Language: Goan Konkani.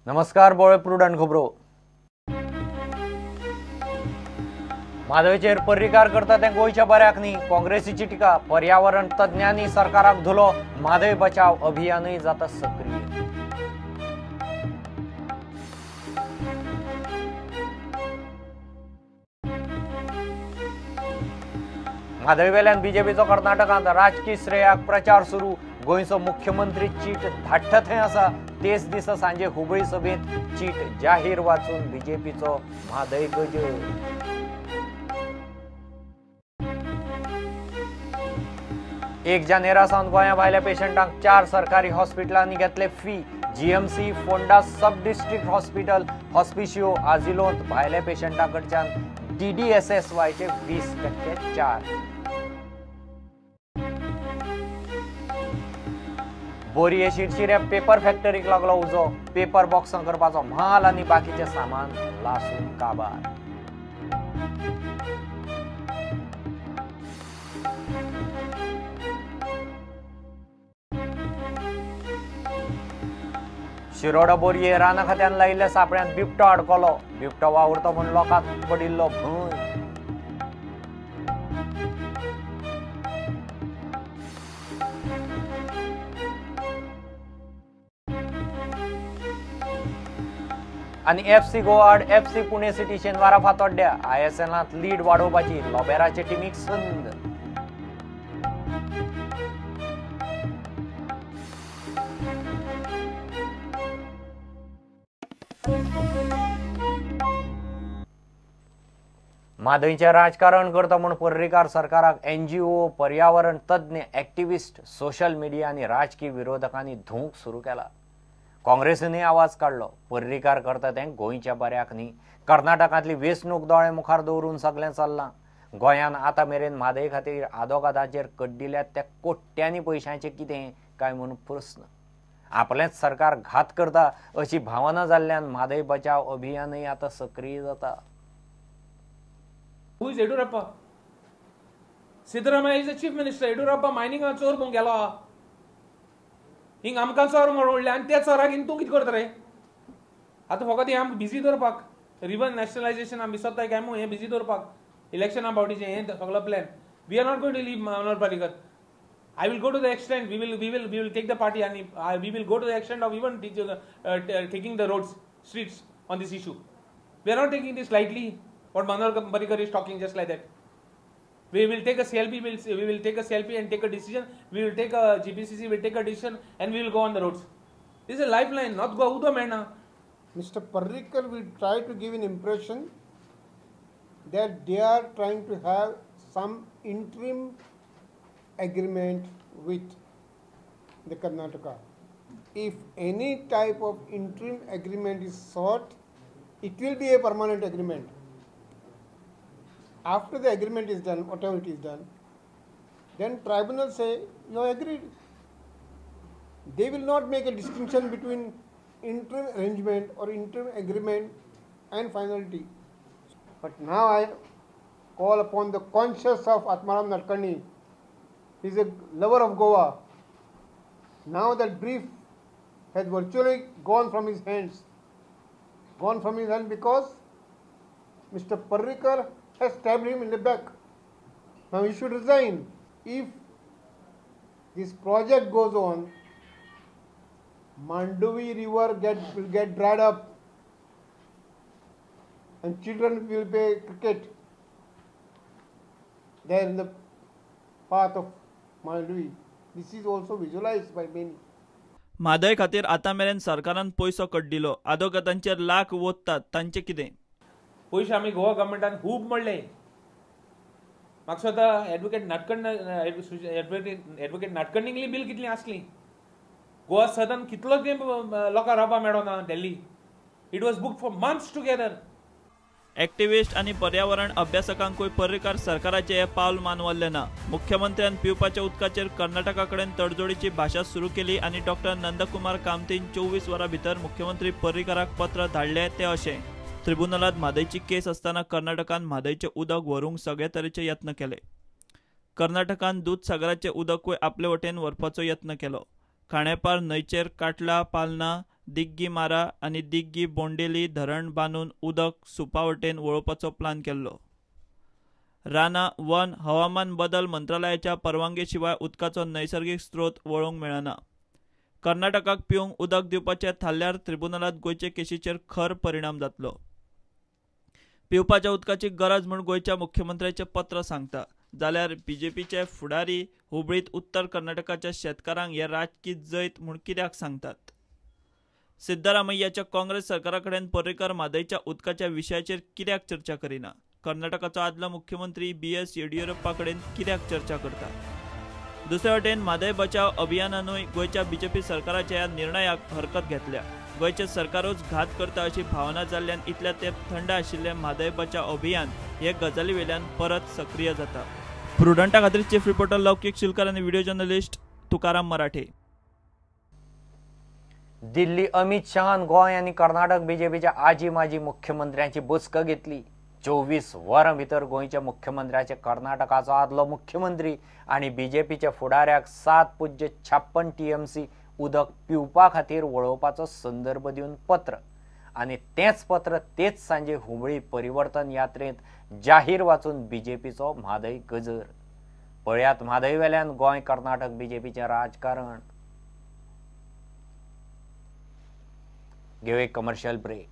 नमस्कार, बोळे प्रुडंट खबरो. म्हादयचेर पर्रीकार करता तें गोंयच्या बऱ्याक न्ही, काँग्रेसीची टिका. पर्यावरण तज्ञांनी सरकाराक धुलो, म्हादय बचाव अभियानूय जाता सक्रीय. म्हादय वेल्यान बीजेपीचो कर्नाटकांत राजकी श्रेयाक प्रचार सुरू. गोंयचो मुख्यमंत्री चीट धाडटा थंय आसा. तेच दिसा सांजे हुबळी सभेंत चीट जाहीर वाचून बीजेपीचो म्हादय गजर. एक जानेरा सावन गोंया भायल्या पेशंटांक 4 सरकारी हॉस्पिटलांनी घेतले fee. GMC, Ponda sub district hospital, Hospicio, आझिलोंत भायल्या पेशंटां कडच्यान DDSSY 20% charge. बोरये शिरशिऱ्या पेपर फॅक्टरीक लागलो उजो. पेपर बॉक्सां करपाचो म्हाल आनी बाकीचें सामान लासून काबार. शिरोडा बोरये राना खात्यान लायिल्ल्या सापळ्यांत बिबटो आडकलो. बिबटो वावुरतो म्हूण लोकांक पडिल्लो भंय. आनी FC Goa आड FC Pune city शेनवारा फातोड्ड्या. ISLांत लीड वाडोवपाची लोबेराचे टिमीक संद. म्हादयचें राजकारण करता म्हूण पर्रीकार सरकाराक NGO, पर्यावरण तज्ञ, एक्टिविस्ट, सोशल मिडिया आनी राजकी विरोधकांनी धुवंक सुरू केला. काँग्रेसीनूय आवाज काडलो. पर्रीकार करता तें गोंयच्या बऱ्याक न्ही. कर्नाटकांतली वेंचणूक दोळे मुखार दवरून सगळें चल्लां. गोंयान आतां मेरेन म्हादय खातीर आदोगादाचेर कड्डिल्यात त्या कोट्यांनी पयशांचें कितें काय म्हूण प्रस्न. आपलेंच सरकार घात करता अशी भावना जाल्ल्यान म्हादय बचाव अभियानूय आतां सक्रीय जाता. Who is Yediyurappa? Siddaramaiah is the chief minister. Yediyurappa mining चोर म्हणून गेलो. हिंग आमकां चोर म्हणून उडले आनी त्या चोराक हिंग तूं कितें करता रे? आतां फकत हें आमकां बिजी दवरपाक, रिवन नॅशनलायजेशन आमी विसरताय काय म्हूण हें बिजी दवरपाक, इलेक्शना फावटीचें हें सगळो plan. We are not going to leave Manohar Parrikar. I will go to the extent, we will take the party आनी we will go to the extent of even taking the roads, streets on this issue. We are not taking this lightly. What Manohar Parrikar is talking just like that. We will take a CLP, we will take a CLP and take a decision. We will take a GPCC, we will take a decision and we will go on the roads. This is a lifeline, not go udo mehna. Mr. Parrikar will try to give an impression that they are trying to have some interim agreement with the Karnataka. If any type of interim agreement is sought, it will be a permanent agreement. After the agreement is done, whatever it is done, then tribunal say, you have agreed. They will not make a distinction between interim arrangement or interim agreement and finality. But now I call upon the conscience of Atmaram Nadkarni. He is a lover of Goa. Now that brief has virtually gone from his hands. Gone from his hand because Mr. Parrikar has stabbed him in the back. Now he should resign. If this project goes on, Mandovi river will get dried up and children will play cricket there in the path of Mandovi. This is also visualized by many. Mhadei खातीर आतां मेरेन सरकारान पयसो कड्डिलो, आदोगादांचेर लाख वोत्तात, तांचें कितें? पयशे आमी गोवा गव्हर्मेंटान खूब म्हणले. म्हाका स्वता एडवोकेट नाटकर्ण एडवोकेट नाटकर्णींगली बील कितली आसली. गोवा सदन कितलो तेंप लोकांक रावपाक मेळना Delhi. It was book for months together. Activist आनी पर्यावरण अभ्यासकांकूय पर्रीकार सरकाराचें हें पावल मानवल्लें ना. मुख्यमंत्र्यान पिवपाच्या उदकाचेर कर्नाटका कडेन तडजोडीची भाशा सुरू केली आनी डॉक्टर नंदकुमार कामतीन 24 वरां भितर मुख्यमंत्री पर्रीकाराक पत्र धाडलें तें अशें. ट्रिब्युनलांत म्हादयची केस आसतना कर्नाटकान म्हादयचें उदक व्हरूंक सगळे तरेचे यत्न केले. कर्नाटकान दूदसागराचें उदकूय आपले वटेन व्हरपाचो यत्न केलो. खांडेपार न्हंयचेर काटला, पालना, दिग्गी मारा आनी दिग्गी बोंडेली धरण बांदून उदक सुपा वटेन वळोवपाचो प्लान केल्लो. रानां, वन, हवामान बदल मंत्रालयाच्या परवानगे शिवाय उदकाचो नैसर्गिक स्रोत वळोवंक मेळना. कर्नाटकाक पिवंक उदक दिवपाचें थारल्यार ट्रिब्युनलांत गोंयचे केशीचेर खर परिणाम जातलो. पिवपाच्या उदकाची गरज म्हूण गोंयच्या मुख्यमंत्र्याचें पत्र सांगता, जाल्यार बीजेपीचे फुडारी हुबळींत उत्तर कर्नाटकाच्या शेतकारांक हे राजकी जैत म्हूण कित्याक सांगतात? सिद्धरामय्याच्या काँग्रेस सरकारा कडेन पर्रीकर म्हादयच्या उदकाच्या विशयाचेर कित्याक चर्चा करिना? कर्नाटकाचो आदलो मुख्यमंत्री बी.एस. येडियुरप्पा कडेन कित्याक चर्चा करता? दुसरे वटेन म्हादय बचाव अभियानानूय गोंयच्या बीजेपी सरकाराच्या ह्या निर्णयाक हरकत घेतल्या. गोंयचें सरकारूच घात करता अशी भावना जाल्ल्यान इतल्या तेंप थंड आशिल्लें म्हादय बचाव अभियान हे गजाली वेल्यान परत सक्रीय जाता. प्रुडंटा खातीर चीफ रिपोर्टर लौकीक शिलकर आनी video journalist Tukaram Marathe. Delhi Amit शहान गोंय आनी कर्नाटक बीजेपीच्या आजी माजी मुख्यमंत्र्यांची बसका घेतली. 24 वरां भितर गोंयच्या मुख्यमंत्र्याचे कर्नाटकाचो आदलो मुख्यमंत्री आनी बीजेपीच्या फुडाऱ्याक 7.56 TMC उदक पिवपा खातीर वळोवपाचो संदर्भ दिवन पत्र आनी तेंच पत्र तेच सांजे हुबळी परिवर्तन यात्रेंत जाहीर वाचून बीजेपीचो म्हादय गजर. पळयात म्हादय वेल्यान गोंय कर्नाटक बीजेपीचें राजकारण. घेवं एक कमर्शियल ब्रेक.